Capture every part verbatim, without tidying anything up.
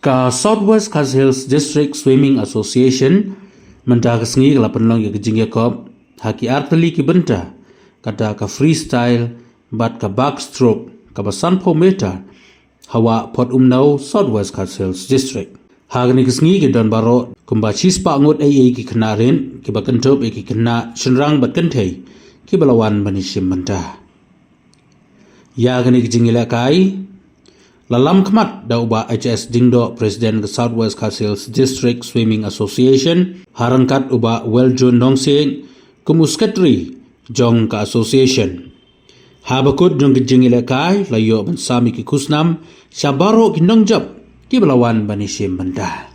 Ka South West Khasi Hills District Swimming Association mynta ka sngi ka la pynlong ïa ka jingïakop ha ki artylli ki bynta, kata ka freestyle bad ka backstroke kaba sanphew meter ha Wah Phot Umnaw, South West Khasi Hills District. Ha kane ka sngi ki don baroh kumba shispah ngut eiei ki khynnah rit kiba kynthup ïa ki khynnah shynrang bad kynthei kiba la wan ban ïashim bynta. Ïa kane ka jingïalehkai la lam khmat da u Bah H S Diengdoh, President ka South West Khasi Hills District Swimming Association, ha ryngkat u Bah Weljun Nongsiej kum u Secretary jong ka Association. Haba kut jong ka jingïalehkai la ïoh ban sam ïa ki khusnam sha baroh ki nongjop kiba la wan ban ïashim bynta.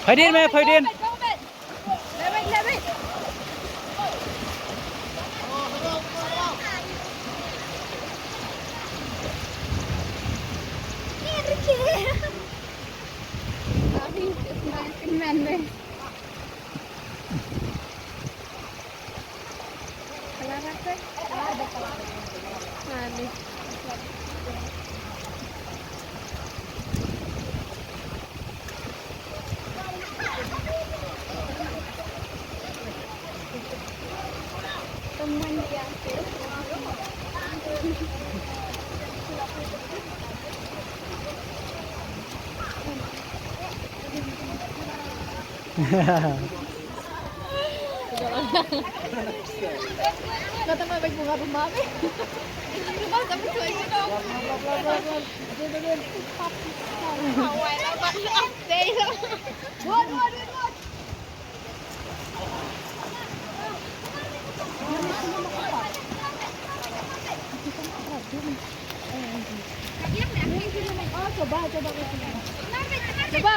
Phaidin me, phaidin.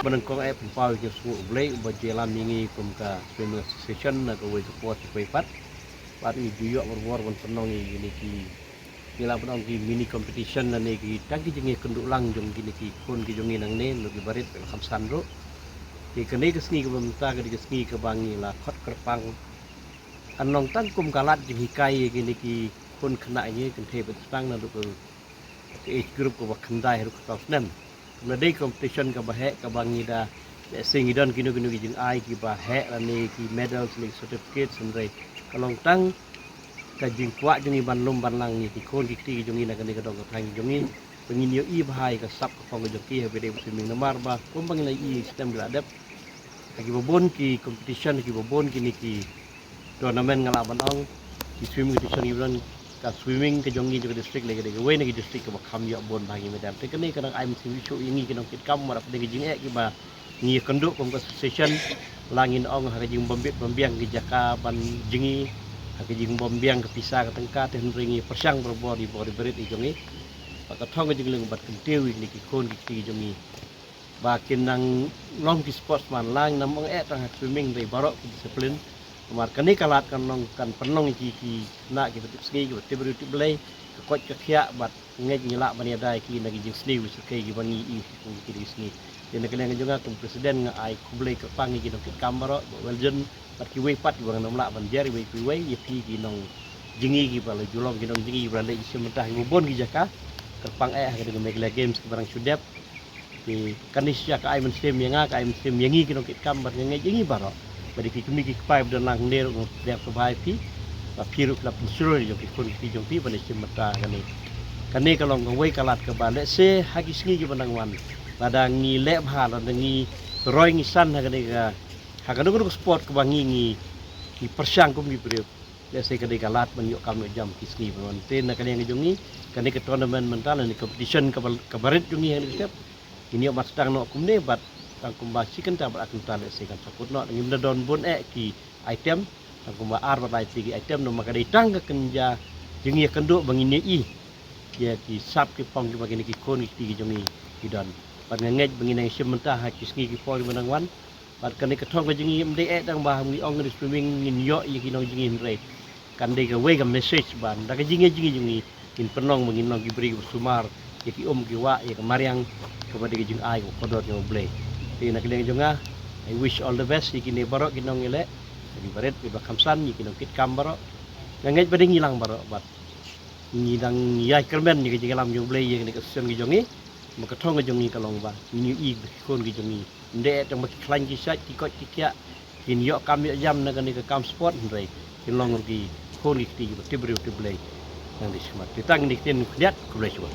Ba nyngkong eh pynpaw ïa ki sngur U Blei uba ju ïalam ïa ngi kum ka Swimming Association na kawei ka por kawei pat. Bad ngi ju ïoh barabor ban pynlong ïa kine ki, ngi lah ban ong ki mini competition lane ki tang ki jingïakynduh lang jong kine ki khun ki jong ngi nangne, naduh ki barit bad ki khamsan ruh. Te kane ka sngi kaba mynta ka dei ka sngi kaba ngi la khot kyrpang. Kan long tang kum ka lad jinghikai ïa kine ki khun khynnah ngi, kynthei bad ki khynnah naduh ka age group kaba khyndai haduh khatsaw snem. Kumba dei competition kaba heh kaba ngi da lehse ngi don kino kino ki jingai kiba heh lane ki medals ne ki certificates, hynrei ka long tang ka jingkwah jong ngi ban lum ban lang ïa ki khun ki kti ki jong ngi na kane ka dong ka thaiñ jong ngi, ba ngin ïohi bha ïa ka sap ka phong ka jong ki haba dei swimming, namar ba kumba ngi la ïohi snem ki la dep, ha kiba bun ki competition, ha kiba bun kine ki tournament nga lah ban ong, ki swimming competition kiba don, ka swimming ka jong ngi jong ka district lei ka dei kawei na ki district kaba kham ïoh bun bha ki medal. Te kane ka dang ai mynsiem shuh ïa ngi ki nongkitkam, wat la ka dei ka jingeh kiba ngi ïakynduh kum ka association, la ngin ong ha ka jingbym bit bym biang ki jaka ban jngi, ha ka jingbym biang ka pisa ka tyngka, te hynrei ngi pyrshang barabor ïa ki bor ïa ki barit ïa ki jong ngi. Bad ka thong ka jinglong bad kyntiew ïa kine ki khun ki kti ki jong ngi ba kin nang long ki sportsman lang, ngam ong eh tang ha swimming, hynrei baroh ki discipline. Namar kane ka lad kan long, kan pynlong ïa ki, ki khynnah kiba tipsngi, kiba tip briew tip Blei, ka koit ka khiah, bad ngeit ngi lah ban ïada ïa ki na ki jingsniew ki syrkhei kiba ngi ïohi kum ki jingsniew. Te na ka liang ka jong nga kum president nga ai khublei kyrpang ïa ki nongkitkam baroh, Bah Weldon, bad kiwei pat kiba ngam lah ban jer iwei pa iwei, ïa phi ki nongjngi kiba la ju long ki nongjngi kiba la leh shim bynta kiba bun ki jaka. Kyrpang eh ha ka dei ka Meghalaya Games kiba dang shu dep. Te kane shisha ka ai mynsiem ïa nga, ka ai mynsiem ïa ngi ki nongkitkam bad nga ngeit ïa ngi baroh. Bad ïa ki kmie ki kpa ba don lang hangne ruh nga kyrpad ïa phi. Ba phi ruh phi la pynshlur ïa ki khun ki kti jong phi ban ïa shim bynta kane. Kane ka long kawei ka lad kaba lehse ha ki sngi kiba nang wan, lada ngi leh bha, lada ngi roi ngi san ha kane ka, ha kano kano ka sport kaba ngi, ngi, ngi pyrshang kum ki briew, lehse ka dei ka lad ban ïoh kam ïoh jam ki sngi ban wan. Te na ka liang ka jong ngi, kane ka tournament mynta lane competition kaba, kaba rit jong ngi hangne ka step, ngin ïoh mat sdang noh kumne bad tang kumba shi kynta bad ar kynta lehse kan sa kut noh. Ngim da don bun eh ki item, tang kumba ar bad lai tylli ki item, namar ka dei tang ka kynja jong ngi ïakynduh ba ngin ïohi ïa ki sap ki phong kiba kine ki khun ki kti ki jong ngi ki don. Bad nga ngeit ba ngin nang shim bynta ha ki sngi ki por kiba nang wan. Bad kane ka thong ka jong ngi ym dei eh tang ba ngi ong ngi swimming ngin ïoh ïa ki nongjngi, hynrei kan dei kawei ka message ba da ka jingïa jong ngi jong ngi ngin pynlong ba ngin long ki briew kiba sumar ïa ki um ki wah, ïa ka mariang kaba dei ka jingai kaba kordor jong U Blei. Te na ka liang jong nga, I wish all the best ïa kine baroh ki nongïaleh, kiba rit kiba khamsan, ïa ki nongkitkam baroh. Nga ngeit ba dei ngi lang baroh bad ngi dang ïai kyrmen ïa ka jingïalam jong U Blei ïa kane ka session ka jong ngi. Namar ka thong ka jong ngi ka long ba ngin ïohi ba ki khun ki jong ngi ym dei eh tang ba ki khlaiñ ki shait, ki koit ki khiah, kin ïoh kam ïoh jam na kane ka kam sport, hynrei kin long ruh ki khun ki kti kiba tip briew tip Blei. Nang dei shakhmat. Te tang kine ki ktien khyndiat, khublei shibun.